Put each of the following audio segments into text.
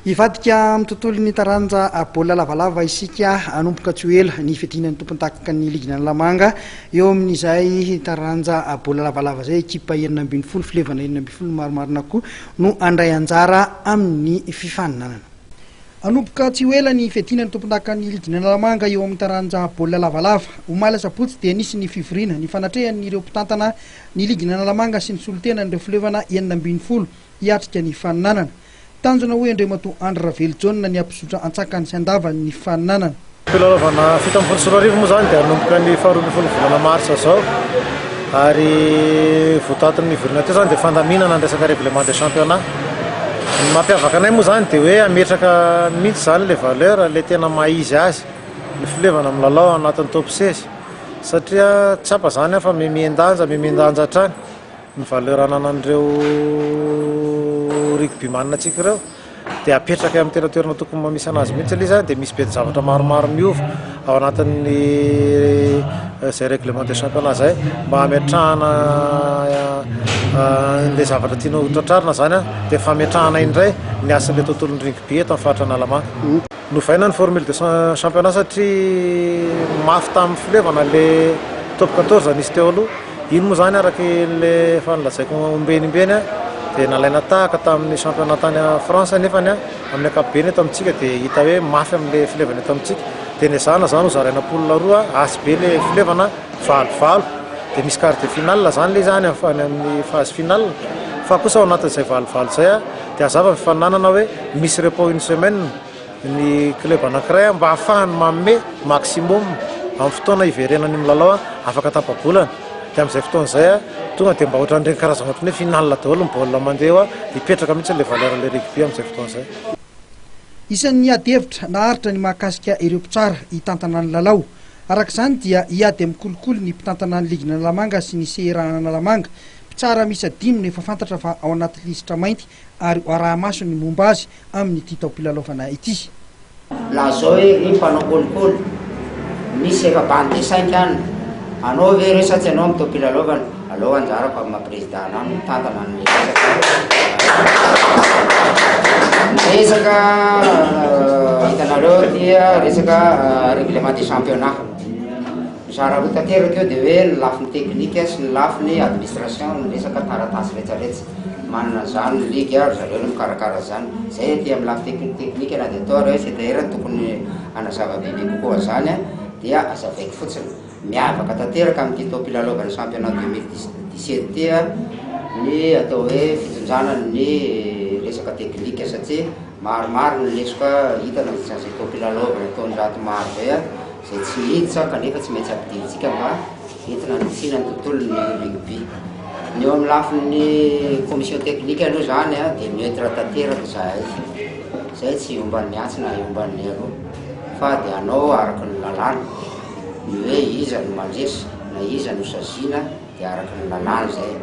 Hivadika amin'ny tontolon'ny taranja baolina lavalava isika hanomboka tsy ho ela ny fiadiana ny tompondakan'ny ligin'Analamanga eo amin'izay taranja baolina lavalava izay. Ekipa 16, filevana 16 marimarina koa no handray anjara amin'ny fifaninanana. Hanomboka tsy ho ela ny fiadiana ny tompondakan'ny ligin'Analamanga eo amin'ny taranja baolina lavalava. Omaly asabotsy dia nisy ny fivoriana nifanatrehan'ireo mpitantana ny ligin'Analamanga sy ny solontenan'ireo filevana 16 hiatrika ny fifaninanana. Tanjona hoy Andriamatoa Andry Ravelojaona ny hampizotra antsakany sy andavany ny fifaninanana. Filalaovana 2017 moa izany dia hanomboka ny faha 12 volana marsa izao ary votoatin'ny nivoriana teo izany dia fandaminana ny resaka règlement de championnat. Ny mampiavaka anay moa izany dia hoe hametraka mihitsy izany ilay valeur, ilay tena maha izy azy ny filevana milalao ao anatin'ny top 16 satria tsapa izany fa mihen-danja, mihen-danja hatrany. Ny valeur ananan'ireo rugbyman antsika ireo dia apetraka amin'ny tena toerana tokony misy anazy mihitsy ilay izy dia misy be zavatra maromaro miova ao anatin'ny izay règlement de championnat izay mba hametrahana ilay zavatra tiana ho tratrarina izany dia fametrahana indray ny hasin'ilay tontolon'ny rugby eto amin'ny faritra Analamanga. Novaina ny formule de championnat satria mafy tamin'ny filevana ilay top 14 nisy teo aloha. Iny moa izany araka ilay efa nolazaiko ombeny ombeny dia nalaina tahaka tamin'ny championnat tany France nefany amin'ny ankapobeny eto amintsika dia hita hoe mafy amin'ilay filevana eto amintsika. Dia nezahana izany hozaraina poule roa, asy be ilay filevana, valo valo. Dia misy quart de finale izany ilay izy any amin'ny phase finale. Fa kosa ao anatin'izay valo valo izay dia hazava ny fifaninanana hoe misy repos une semaine ny club anankiray mba hahafahany manome maximum amin'ny fotoana hiverenany milalao afaka tapa-bolana. Dia amin'izay fotoana izay tonga dia mba ohatran'ireny karazana ohatran'ny hoe finale daholo ny baolina mandeha eo, hipetraka mihitsy ilay valeur an'ilay rugby amin'izay fotoana izay. Isan'ny ady hevitra naharitra ny mahakasika ireo mpitsara hitantana ny lalao. Araka izany dia hiady amin'ny kolikoly ny mpitantana ny ligin'Analamanga sy ny CRA Analamanga. Mpitsara miisa dimy no efa fantatra fa ao anaty lisitra mainty ary ho araha-maso ny momba azy amin'ity taom-pilalaovana ity. Lazao hoe ry mpanao kolikoly, misy efa bandy cinq any, anao ve ireo sa tsy anao amin'ny taom-pilalaovana? Aleo anjarako amin'ny maha président anah no mitantana an'ilay resaka. Ny resaka hitanareo dia resaka règlement des championnats. Mizara roa tanteraka eo dia hoe ny lafiny teknika sy ny lafiny administration, ny resaka taratasy rehetrarehetra. Manana an'izany ny ligue ry zareo no mikarakara an'izany. Izay aty amin'ny lafiny teknika na dia atao ary hoe CTR no tokony hanazava bebe kokoa an'izany dia azavaiko fotsiny. Miavaka tanteraka amin'ity taom-pilalaovan'ny championnat 2017 ity ny atao hoe fitondrana ny resaka teknika satria maromaro ny lesoka hita nandritra an'izay taom-pilalaovana taonjato maro izay. izay tsy miditra kanefa tsy maintsy ampidirintsika mba entina hanitsiana ny tontolon'ny rugby. Ny eo amin'ny lafiny commission technique aloha izany dia neutre tanteraka izahay, izay tsy hiomban'ny atsy na hiomban'ny aroa fa dia hanao araka ny lalàna, ny hoe iza no mandresy na iza no saziana dia araka ny lalàna izay.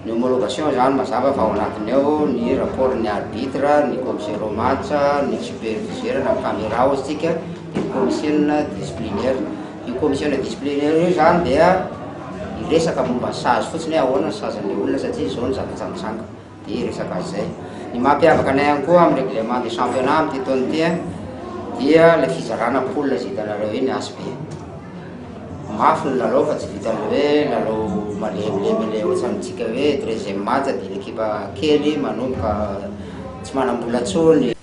Ny homologation izany mazava fa ao anatiny ao ny rapport ny arbitre, ny commissaire au match, ny superviseur na camera hozy tsika, dia ny commission disciplinaire. Io commission disciplinaire io izany dia hiresaka momba ny sazy fotsiny hoe ahoana ny sazin'ilay olona satria izao ny zavatra mitranga. Dia hiresaka an'izay. Ny mampiavaka anay ihany koa amin'ny règlement de championnat amin'ity taona ity dia ilay fizarana poule izay hitanareo iny HB. Mafy ny lalao fa tsy vitan'ny hoe lalao malemilemy ilay ohatrantsika hoe treizième match dia ny ekipa kely manomboka tsy manam-bola intsony.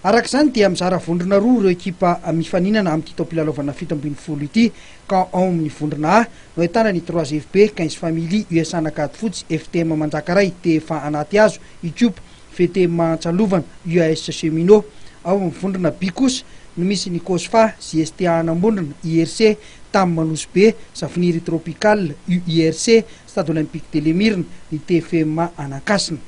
Araka izany dia mizara vondrona roa ireo ekipa mifaninana amin'ity taom-pilalaovana 17 ity ka ao amin'ny vondrona A no ahitana ny Trois FB, Quinze Family, USA Anakadifotsy, FTM Manjakaray, TFA Anatihazo, Ikopa, VT Mahantsalovana, UAS Cheminot. Ao amin'ny vondrona B kosa no misy ny Cosfa, JSTA Anambondrona, IRC, Tam Nosy Be, Safiniry Tropical, UIRC, Stade Olympique de l'Emirina, ny TFMA Anankasina.